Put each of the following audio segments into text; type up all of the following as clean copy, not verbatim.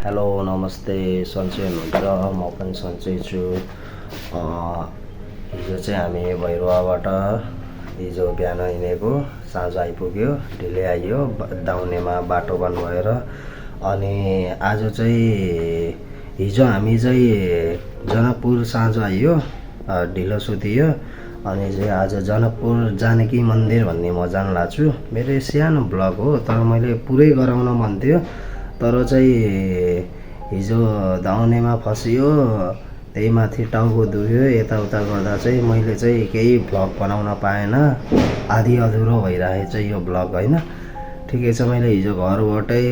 Hello नमस्ते सन्चै हुनुहुन्छ र म पनि सन्चै छु। हिजो चाहिँ हामी भैरवाबाट हिजो बिहान हिँडेको साँझ आइपुग्यो, ढिलै आइयो दाउनेमा बाटो बन्द भएर। अनि आज चाहिँ हिजो हामी चाहिँ जनकपुर साँझ आइयो, ढिलो सुतियो। अनि चाहिँ आज जनकपुर जानकी मन्दिर भन्ने म जान लाग्छु। मेरो सानो ब्लग हो तर मैले पुरै गराउन मन थियो, तर चाहिँ हिजो दाउनेमा फसियो, त्यही माथि टाउको दुख्यो, यताउता गर्दा चाहिँ मैले चाहिँ केही भ्लग बनाउन पाएन, आधी अधुरो भइरहेछ यो भ्लग होइन। ठिकै छ, मैले हिजो घरबाटै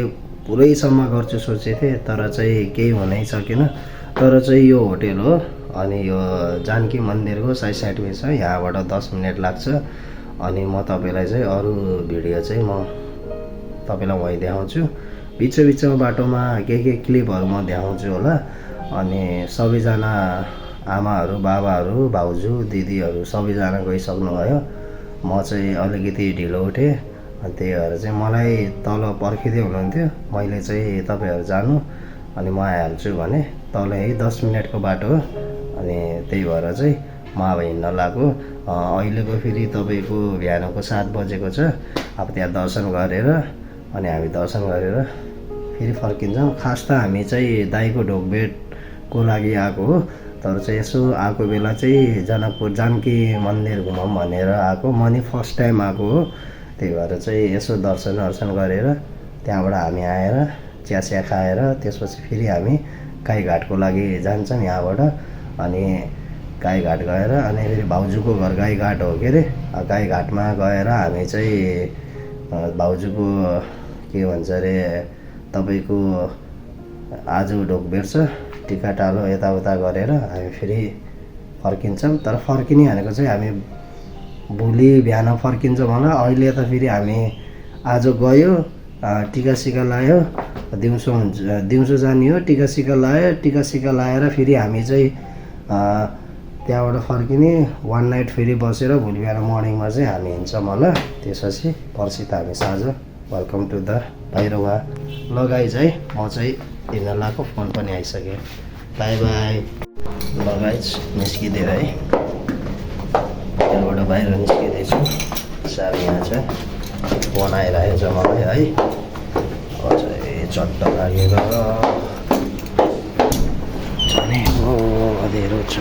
पुरैसम्म गर्छु सोचेको थिएँ तर चाहिँ केही हुनै सकेन। तर चाहिँ यो होटेल हो अनि यो जानकी मन्दिरको साइडमै छ, यहाँबाट 10 मिनट लाग्छ। अनि म तपाईँलाई चाहिँ अरू भिडियो चाहिँ म तपाईँलाई वहीँ देखाउँछु, बिचमा बाटोमा के क्लिपहरू म देखाउँछु होला। अनि सबैजना आमाहरू, बाबाहरू, भाउजू, दिदीहरू सबैजना गइसक्नुभयो। म चाहिँ अलिकति ढिलो उठेँ अनि त्यही भएर चाहिँ मलाई तल पर्खिँदै हुनुहुन्थ्यो। मैले चाहिँ तपाईँहरू जानु अनि म आइहाल्छु भने, तल यही 10 मिनटको बाटो हो। अनि त्यही भएर चाहिँ म अब हिँड्न लाग्यो। अहिलेको फेरि तपाईँको बिहानको 7 बजेको छ। अब त्यहाँ दर्शन गरेर अनि हामी दर्शन गरेर फेरि फर्किन्छौँ। खास त हामी चाहिँ दाइको ढोगभेटको लागि आएको हो, तर चाहिँ यसो आएको बेला चाहिँ जनकपुर जानकी मन्दिर घुमौँ भनेर आएको। म नि फर्स्ट टाइम आएको हो, त्यही भएर चाहिँ यसो दर्शन गरेर त्यहाँबाट हामी आएर चिया खाएर त्यसपछि फेरि हामी गाईघाटको लागि जान्छौँ यहाँबाट। अनि गाईघाट गएर अनि फेरि भाउजूको घर गाईघाट हो के अरे, गाईघाटमा गएर हामी चाहिँ भाउजूको के भन्छ अरे तपाईँको आज ढोगभेट छ, टिकाटालो यताउता गरेर हामी फेरि फर्किन्छौँ। तर फर्किने भनेको चाहिँ हामी भोलि बिहान फर्किन्छौँ होला। अहिले त फेरि हामी आज गयो, टिकासिका लायो, दिउँसो जाने हो, टिकासिका लायो, टिकासिका लाएर फेरि हामी चाहिँ त्यहाँबाट फर्किने, 1 नाइट फेरि बसेर भोलि बिहान मर्निङमा चाहिँ हामी हिँड्छौँ होला। त्यसपछि पर्सि त हामी साँझ वेलकम टु द भैरवा। ल गाइज है, म चाहिँ हिँड्न लाग्यो, फोन पनि आइसक्यो। By by. ल गाइज निस्किदिएर है, होटेलबाट बाहिर निस्किँदैछु। साह्रो यहाँ छ, फोन आइरहेको छ मलाई है। अझै चट्ट लागेर भनेको अँध्यारो छ।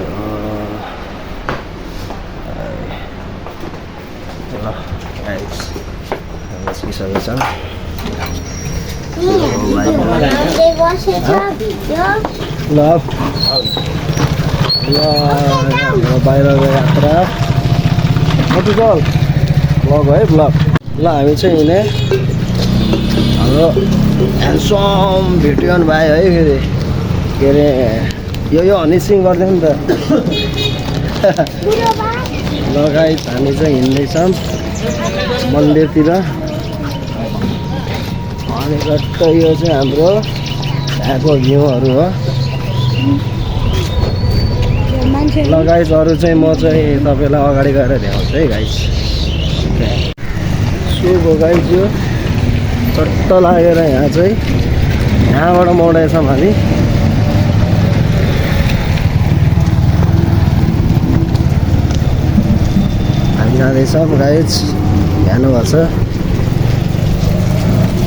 ल गाइज निस्किसकेको छ। बाहिरको यात्रा चल ब्लग है ब्लग। ल हामी चाहिँ हिँडे हाम्रो ह्यान्डसम भिडियोन भाइ है, फेरि के अरे यो हनी सिङ गरिदियो नि त। ल गाइस हामी चाहिँ हिँड्दैछौँ मन्दिरतिर। अनि जस्ट यो चाहिँ हाम्रो यहाँको भ्यूहरू हो। ल गाइस अरू चाहिँ म चाहिँ तपाईँलाई अगाडि गएर देखाउँछु है गाइस। सुको गाइस यो चट्ट लागेर यहाँ चाहिँ यहाँबाट मोडेछौँ हामी। जाँदैछौँ गाइज, हेर्नुभएको छ।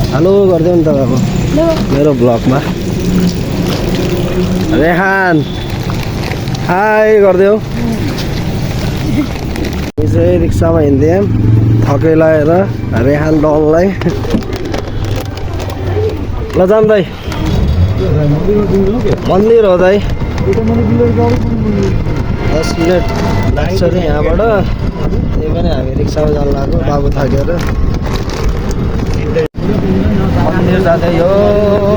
हेलो गरिदियो नि त अब मेरो ब्लगमा। रेहान हाई गरिदेऊ। हामी चाहिँ रिक्सामा हिँड्थ्यौँ थकै लागेर, रेहान डललाई। ल जाऊँ दाइ, मन्दिर हो दाइ, 10 मिनट लाग्छ अरे यहाँबाट। त्यही पनि हामी रिक्सामा जानु लाग्यो, बाबु थाकेर। मन्दिर जाँदै यो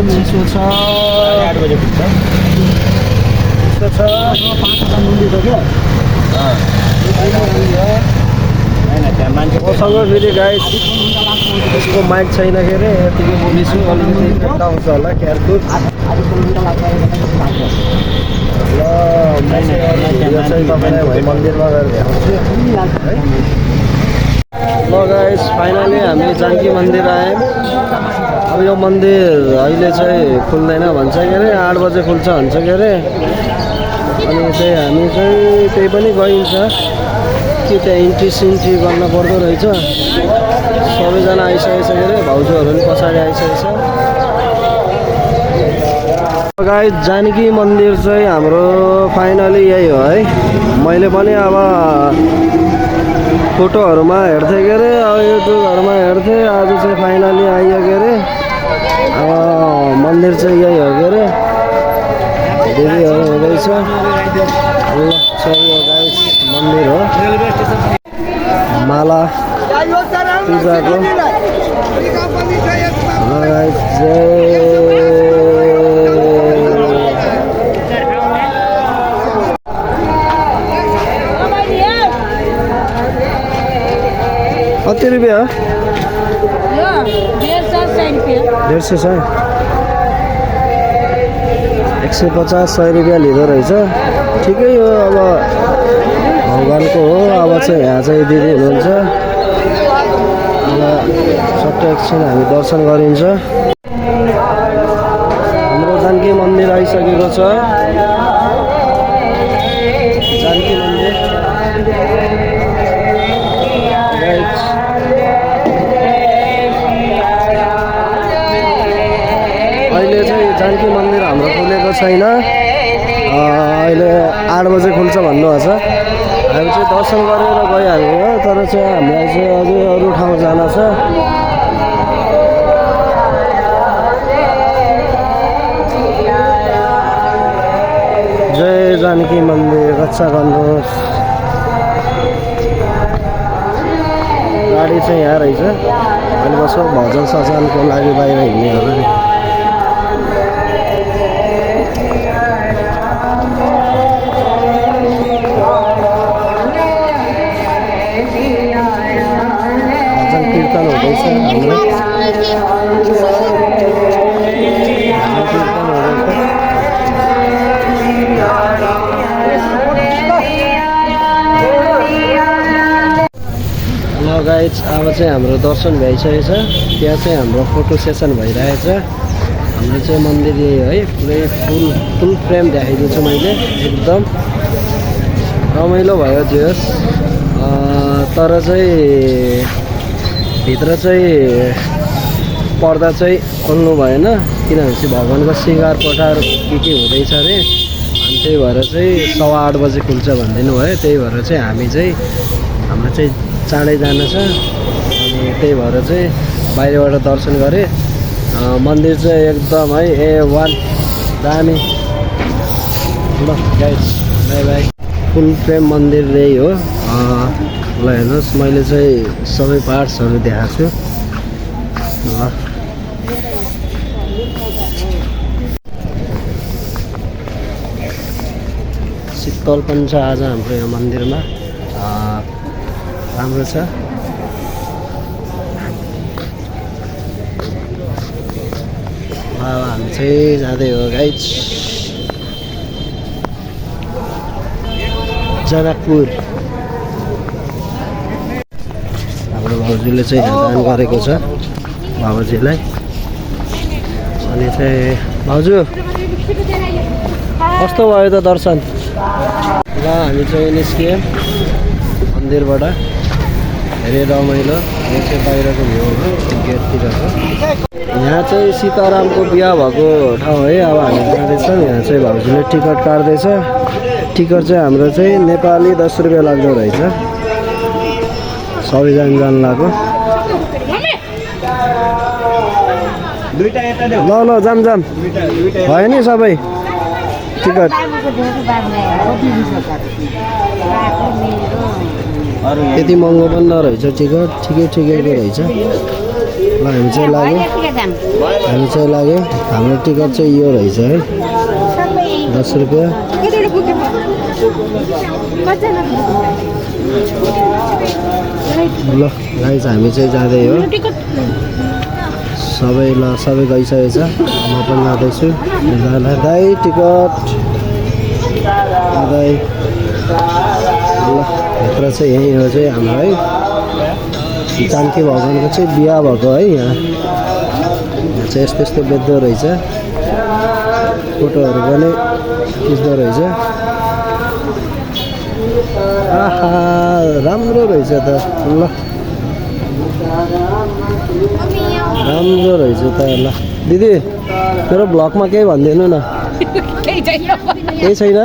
चिसो छ, 8 बजे पुग्छ। चिसो छ, 5 मन्दिर छ क्या। मसँग फेरि गाइस यसको माइक छैन के अरे, यतिकै बोलिछु, अलिकति इफेक्ट आउँछ होला क्यारकुट। ल म चाहिँ तपाईँलाई मन्दिरमा गएर देखाउँछु है। ल गाइस फाइनली हामी जानकी मन्दिर आयौँ। अब यो मन्दिर अहिले चाहिँ खुल्दैन भन्छ के अरे, 8 बजे खुल्छ भन्छ के अरे। अनि चाहिँ हामी चाहिँ त्यही पनि गइन्छ कि त्यहाँ इन्ट्री सिन्ट्री गर्न पर्दो रहेछ। सबैजना आइसकेको छ के अरे, भाउजूहरू पनि पछाडि आइसकेको छ। गाइस जानकी मन्दिर चाहिँ हाम्रो फाइनली यही हो है। मैले पनि अब फोटोहरूमा हेर्थेँ के अरे, अब युट्युबहरूमा हेर्थेँ। आज चाहिँ फाइनली आइयो के अरे। अब मन्दिर चाहिँ यही हो के अरे, देवीहरू हुँदैछ। ल चाहिँ यो गाइस मन्दिर हो, माला पूजाको। ल गाइस कति रुपियाँ हो? 150 छ। 150 100 रुपियाँ लिँदो रहेछ। ठिकै हो, अब भगवान्को हो। अब चाहिँ यहाँ चाहिँ दिदी हुनुहुन्छ। अब सट्ट एकछिन हामी दर्शन गरिन्छ। हाम्रो जानकी मन्दिर आइसकेको छ। जानकी मन्दिर अहिले चाहिँ जानकी मन्दिर हाम्रो खुलेको छैन। अहिले 8 बजे खुल्छ भन्नुभएको छ। हामी चाहिँ दर्शन गरेर गइहाल्यो हो, तर चाहिँ हामीलाई चाहिँ अझै अरू ठाउँ जान छ। जय जानकी मन्दिर रक्षा गर्नुहोस्। गाडी चाहिँ यहाँ रहेछ। अनि बसो भजन सजनको लागि बाहिर हिँड्नेहरू। भजन कीर्तन हुँदैछ हाम्रो। गाइज अब चाहिँ हाम्रो दर्शन भइसकेको छ। त्यहाँ चाहिँ हाम्रो फोटो सेसन भइरहेछ। हाम्रो चाहिँ मन्दिर यही है, पुरै फुल फ्रेम देखाइदिन्छु मैले। एकदम रमाइलो भयो जे होस्। तर चाहिँ भित्र चाहिँ पर्दा चाहिँ खोल्नु भएन, किनभने चाहिँ भगवान्को सिँगार पटार के हुँदैछ अरे। अनि त्यही भएर चाहिँ 8:15 बजे खुल्छ भनिदिनु भयो। त्यही भएर चाहिँ हामी चाहिँ हाम्रो चाहिँ चाँडै जानु छ। अनि त्यही भएर चाहिँ बाहिरबाट दर्शन गरेँ। मन्दिर चाहिँ एकदम है A1 दामी। ल guys by by. Full frame मन्दिर यही हो। ल हेर्नुहोस्, मैले चाहिँ सबै पार्ट्सहरू देखाएको छु। ल शीतल पनि छ आज हाम्रो यो मन्दिरमा। राम्रो छ। हामी चाहिँ जाँदै हो गाइस जनकपुर। हाम्रो भाउजूले चाहिँ दान गरेको छ बाबाजीलाई। अनि चाहिँ भाउजू कस्तो भयो त दर्शन? ल हामी चाहिँ निस्कियौँ मन्दिरबाट। धेरै रमाइलो। यो चाहिँ बाहिरको भ्यू हो, गेटतिरको। यहाँ चाहिँ सीतारामको बिहा भएको ठाउँ है। अब हामी जाँदैछौँ। यहाँ चाहिँ भाउजूले टिकट काट्दैछ। टिकट चाहिँ हाम्रो चाहिँ नेपाली 10 रुपियाँ लाग्दो रहेछ। सबैजना जानु लाग्यो। ल ल जाम भयो नि सबै टिकट। त्यति महँगो पनि नरहेछ टिकट, ठिकैको रहेछ। ल हामी चाहिँ लाग्यो। हाम्रो टिकट चाहिँ यो रहेछ है, 10 रुपियाँ। ल गाइस हामी चाहिँ जाँदै हो। सबै गइसकेको छ। म पनि जाँदैछु। दाइ टिकट दाइ। ल भित्र चाहिँ यही हो चाहिँ हाम्रो है। जानकी भगवानको चाहिँ बिहा भएको है यहाँ चाहिँ यस्तो यस्तो बेच्दो रहेछ फोटोहरू पनि खिच्दो रहेछ आहा राम्रो रहेछ त ल राम्रो रहेछ त ल दिदी मेरो ब्लगमा केही भनिदिनु न केही छैन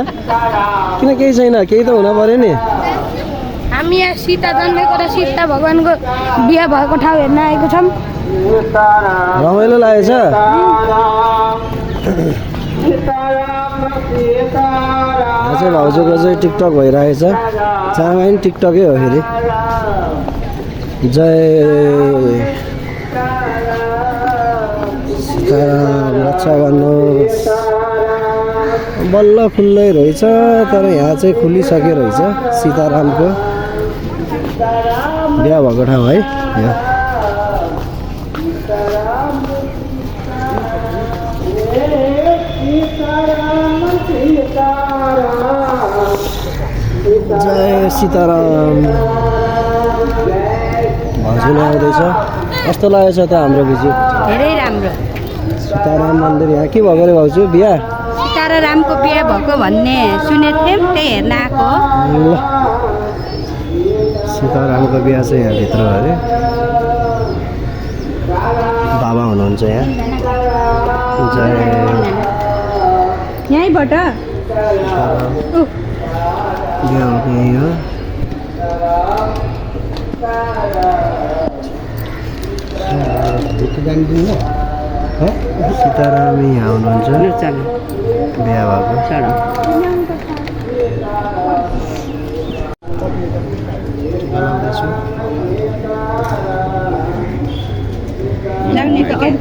किन केही छैन केही त हुन पर्यो नि हामी यहाँ सीता जन्मेको र सीता भगवानको बिहा भएको ठाउँ हेर्न आएको छौँ रमाइलो लागेछ चाहिँ भाउजूको चाहिँ टिकटक भइरहेछ चामा पनि टिकटकै हो फेरि जय सीताराम रक्षा गर्नुहोस् बल्ल खुल्लै रहेछ तर यहाँ चाहिँ खुलिसके रहेछ सीतारामको बिहा भएको ठाउँ है यहाँ जय सीताराम भाउजूले आउँदैछ कस्तो लागेछ त हाम्रो भिजिट धेरै राम्रो सीताराम मन्दिर यहाँ के भएको रे भाउजू बिहा सीता र रामको बिहा भएको भन्ने सुनेको थियौँ त्यही हेर्न आएको ल सीतारामको बिहा चाहिँ यहाँभित्र अरे बाबा हुनुहुन्छ यहाँ जय यहीँबाट बिहा भएको यहीँ हो सीताराम यहाँ हुनुहुन्छ बिहा भएको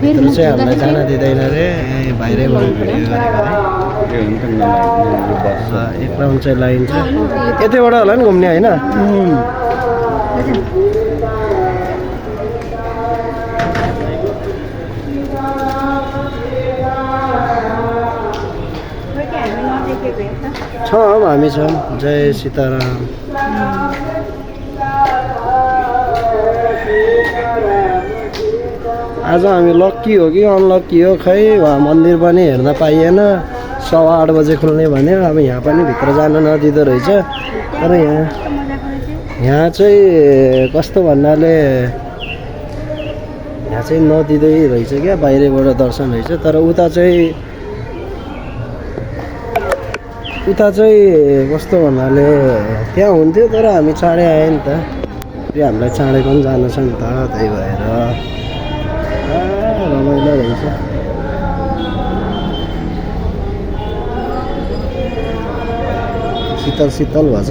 भित्र चाहिँ हामीलाई जान दिँदैन अरे बाहिरैबाट भिडियो गरेको है एक राउन्ड चाहिँ लगाइन्छ यतैबाट होला नि घुम्ने होइन छौँ हामी छौँ जय सीताराम आज हामी लक्की हो कि अनलक्की हो खै वहाँ मन्दिर पनि हेर्न पाइएन 8:15 बजे खुल्ने भन्यो अब यहाँ पनि भित्र जान नदिँदो रहेछ तर यहाँ चाहिँ कस्तो भन्नाले यहाँ चाहिँ नदिँदै रहेछ क्या बाहिरबाट दर्शन रहेछ तर उता चाहिँ कस्तो भन्नाले त्यहाँ हुन्थ्यो तर हामी चाँडै आयो नि त फेरि हामीलाई चाँडै पनि जानु छ नि त त्यही भएर रमाइलो रहेछ शीतल शीतल भएछ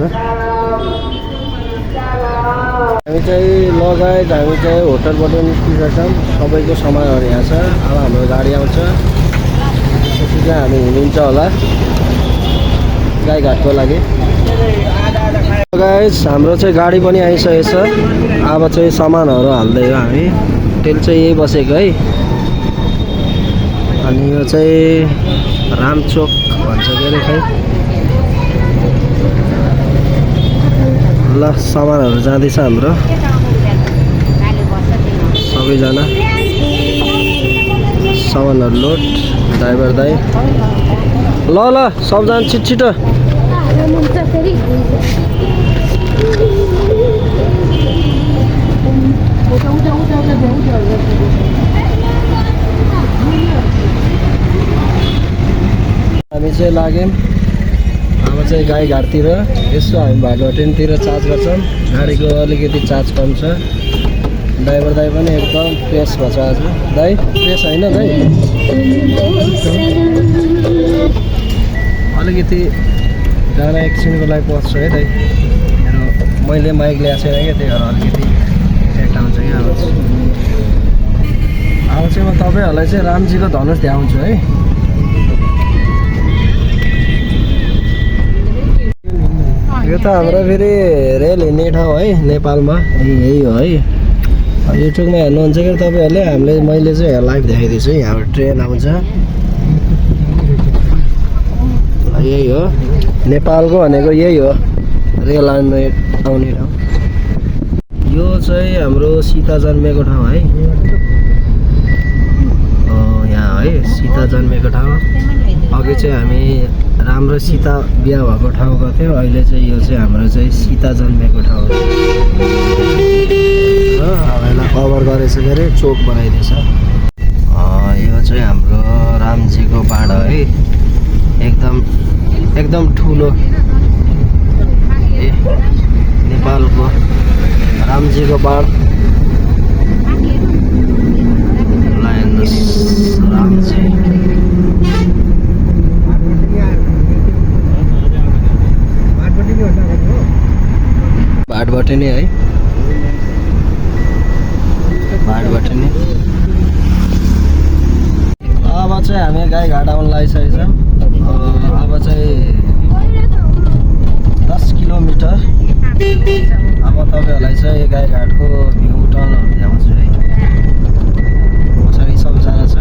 हामी चाहिँ लगायत हामी चाहिँ होटलबाट निस्किसक्छौँ सबैको सामानहरू यहाँ छ अब हाम्रो गाडी आउँछ त्यसपछि चाहिँ हामी हिँडिन्छ होला गाईघाटको लागि गाइस हाम्रो चाहिँ गाडी पनि आइसकेको छ अब चाहिँ सामानहरू हाल्दै हो हामी होटेल चाहिँ यही बसेको है अनि यो चाहिँ रामचोक भन्छ के अरे खै ल सामानहरू जाँदैछ हाम्रो सबैजना सामानहरू लोड ड्राइभर दाइ ल सबजना छिटो हामी चाहिँ लाग्यौँ अब चाहिँ गाईघाटतिर यसो हामी भाटोटेनतिर चार्ज गर्छौँ गाडीको अलिकति चार्ज कम छ ड्राइभर दाइ पनि एकदम फ्रेस भएछ आज दाइ फ्रेस होइन दाइ अलिकति गाना एकछिनको लागि पस्छु है दाइ मैले माइक ल्याएको छैन क्या त्यही भएर अलिकति सेट आउँछ क्या अब चाहिँ म तपाईँहरूलाई चाहिँ रामजीको धनुष देखाउँछु है यो त हाम्रो फेरि रेल हिँड्ने ठाउँ है नेपालमा यही हो है युट्युबमा हेर्नुहुन्छ कि तपाईँहरूले मैले चाहिँ लाइभ देखाइदिन्छु है हाम्रो ट्रेन आउँछ यही हो नेपालको भनेको यही हो रेल आउने ठाउँ यो चाहिँ हाम्रो सीता जन्मेको ठाउँ है। यहाँ है सीता जन्मेको ठाउँ। अघि चाहिँ हामी राम्रो सीता बिहा भएको ठाउँ गएको थियो, अहिले चाहिँ यो चाहिँ हाम्रो चाहिँ सीता जन्मेको ठाउँ हो। अब यसलाई कभर गरेछ के अरे, चोक बनाइदिएछ। यो चाहिँ हाम्रो रामजीको बाड है, एकदम ठुलो नेपालको रामजीको बाड। रामजी बाटबाट नै है, बाटबाट नै। अब चाहिँ हामी गाई घाट आउनु लागिसकेको छौँ। अब चाहिँ 10 किलोमिटर। अब तपाईँहरूलाई चाहिँ गाई घाटको भ्यू टर्नहरू देखाउँछु है। पछाडि सबजना छ।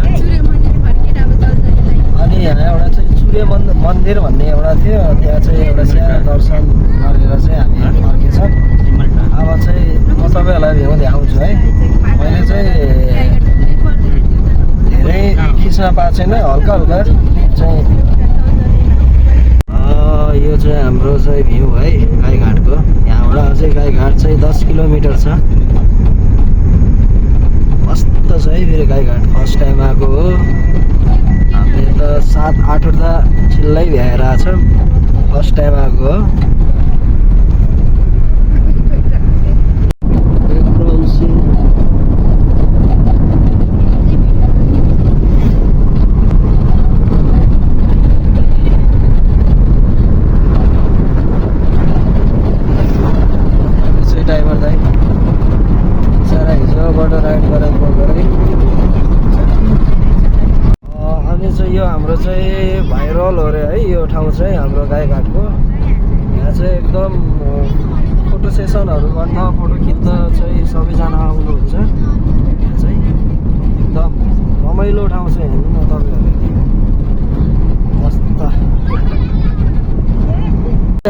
अनि यहाँ एउटा चाहिँ सूर्य मन्दिर भन्ने एउटा थियो, त्यहाँ चाहिँ एउटा सानो दर्शन गरेर चाहिँ हामी फर्केछौँ। अब चाहिँ म तपाईँहरूलाई भ्यू देखाउँछु है। मैले चाहिँ धेरै खिच्न पाएको छैन, हल्का हल्का चाहिँ। यो चाहिँ हाम्रो चाहिँ भ्यू है गाईघाटको। यहाँबाट चाहिँ गाईघाट चाहिँ 10 किलोमिटर छ। मस्त छ है फेरि गाईघाट, फर्स्ट टाइम आएको हो। हामीले त 7-8वटा चिल्लै भ्याएर आएको छौँ, फर्स्ट टाइम आएको हो। ड्राइभर दाइ सारा हिजोबाट राइड गरेर गएर। अनि चाहिँ यो हाम्रो चाहिँ भाइरल हो अरे है यो ठाउँ चाहिँ हाम्रो गाईघाटको। यहाँ चाहिँ एकदम फोटो सेसनहरू गर्न, फोटो खिच्न चाहिँ सबैजना आउनुहुन्छ। यहाँ चाहिँ एकदम रमाइलो ठाउँ चाहिँ हेर्नु न तपाईँहरूले, मस्त।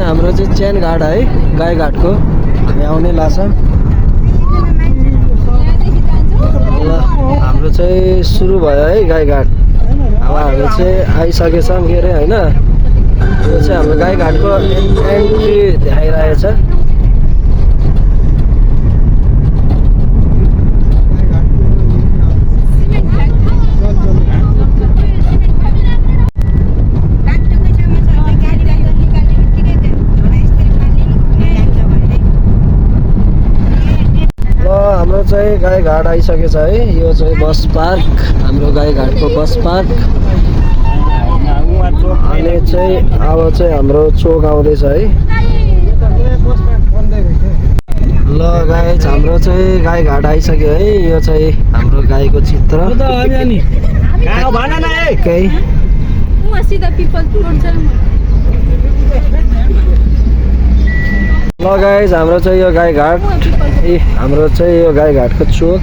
हाम्रो चाहिँ चेन घाट है गाईघाटको, हामी आउनै लाग्छ। ल हाम्रो चाहिँ सुरु भयो है गाईघाट। अब हामी चाहिँ आइसकेछौँ के अरे होइन। यो चाहिँ हाम्रो गाईघाटको एन्ट्री देखाइरहेछ। हाम्रो चाहिँ गाईघाट आइसकेछ है। यो चाहिँ बस पार्क, हाम्रो गाईघाटको बस पार्क। अनि चाहिँ अब चाहिँ हाम्रो चोक आउँदैछ है। ल गाइज हाम्रो चाहिँ गाईघाट आइसक्यो है। यो चाहिँ हाम्रो गाईको चित्र। ल गाइज हाम्रो चाहिँ यो गाईघाट, हाम्रो चाहिँ यो गाईघाटको चोक।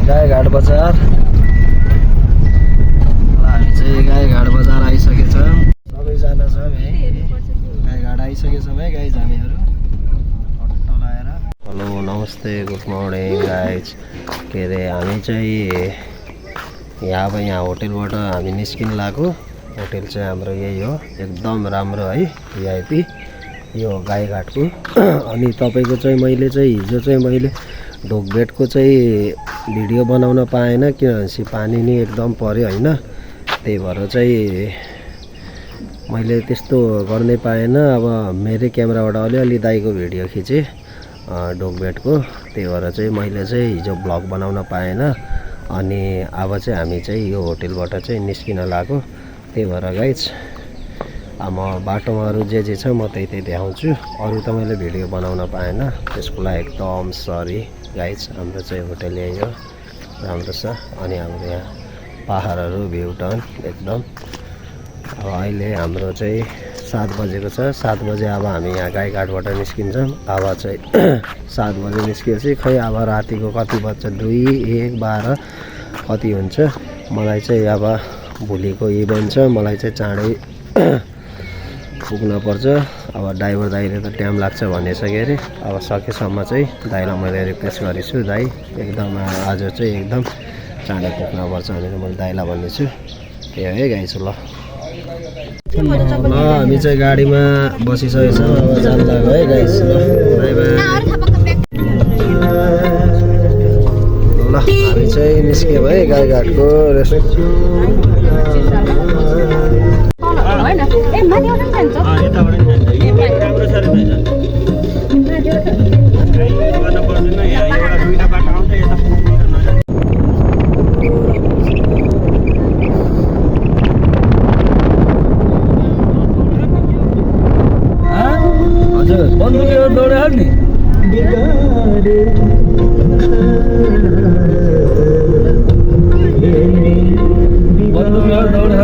गाईघाट बजार। हामी चाहिँ गाईघाट बजार आइसकेछौँ, सबैजना छौँ है। गाईघाट आइसकेछौँ है गाइज हामीहरू अटो लगाएर। हेलो नमस्ते, गुड मर्निङ गाइज। के अरे हामी चाहिँ यहाँ होटेलबाट हामी निस्किन लाग्यो। होटेल चाहिँ हाम्रो यही हो, एकदम राम्रो है, भिआइपी यो गाईघाटको। अनि तपाईँको चाहिँ मैले चाहिँ हिजो चाहिँ मैले ढोकभेटको चाहिँ भिडियो बनाउन पाएन, किनभने पानी नि एकदम पऱ्यो होइन। त्यही भएर चाहिँ मैले त्यस्तो गर्नै पाएन। अब मेरै क्यामेराबाट अलिअलि दाइको भिडियो खिचेँ ढोकभेटको, त्यही भएर चाहिँ मैले चाहिँ हिजो भ्लग बनाउन पाएन। अनि अब चाहिँ हामी चाहिँ यो होटेलबाट चाहिँ निस्किन लाग्यो। त्यही भएर गाइज म बाटोमा अरू जे छ म त्यही देखाउँछु। अरू त मैले भिडियो बनाउन पाएन, त्यसको लागि एकदम सरी गाइज। हाम्रो चाहिँ होटेल यही हो, राम्रो छ। अनि हाम्रो यहाँ पहाडहरू भ्यू टर्न एकदम। अब अहिले हाम्रो चाहिँ 7 बजेको छ। 7 बजे अब हामी यहाँ गाईघाटबाट निस्किन्छौँ। अब चाहिँ 7 बजे निस्किएपछि खै अब रातिको कति बज्छ, 2, 1, 12 कति हुन्छ। मलाई चाहिँ अब भोलिको इभेन्ट छ, मलाई चाहिँ चाँडै पुग्न पर्छ। अब ड्राइभर दाइले त टाइम लाग्छ भनेछ के अरे। अब सकेसम्म चाहिँ दाइलाई मैले रिक्वेस्ट गरेछु, दाइ एकदम आज चाहिँ एकदम चाँडो पुग्नुपर्छ भनेर मैले दाइलाई भन्दैछु। त्यही हो है गाइस। ल हामी चाहिँ गाडीमा बसिसकेको छौँ, अब जान लाग्यो है गाइस। By by. ल हामी चाहिँ निस्क्यौँ है गाईघाटको बन्दुकहरू दौडे नि बन्दुकहरू दौडे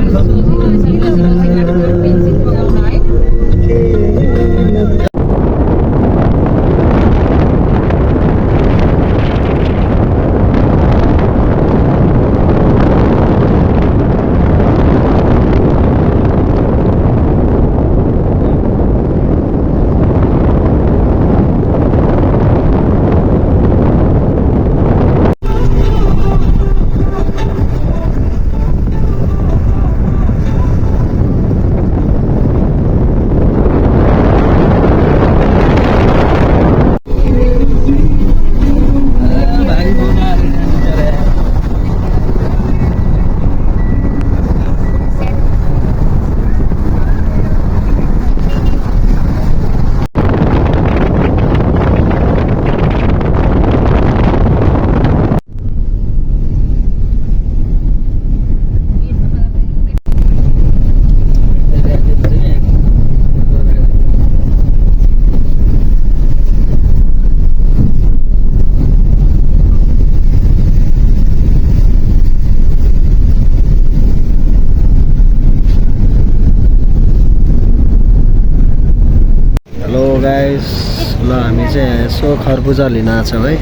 गाइस। ल हामी चाहिँ यसो खरबुजा लिन आएको छौँ है।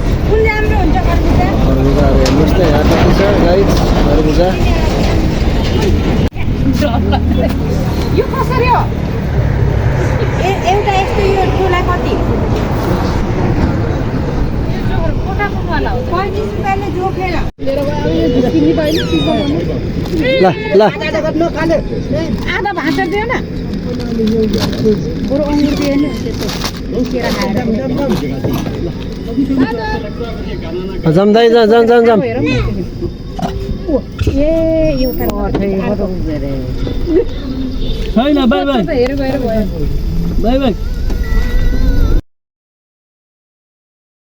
खरबुजाहरू हेर्नुहोस् त यहाँ कति छ गाइस खरबुजा। यो कसरी हो? एउटा यस्तो यो ठुला कति? ल ल आधा भाँचर दियो न बरु अङ्गुर दियो नि उकेर खाएर जम्दै जा जम जम जम। ए एउटा छैन बाई बाई हेर गएर भयो बाई बाई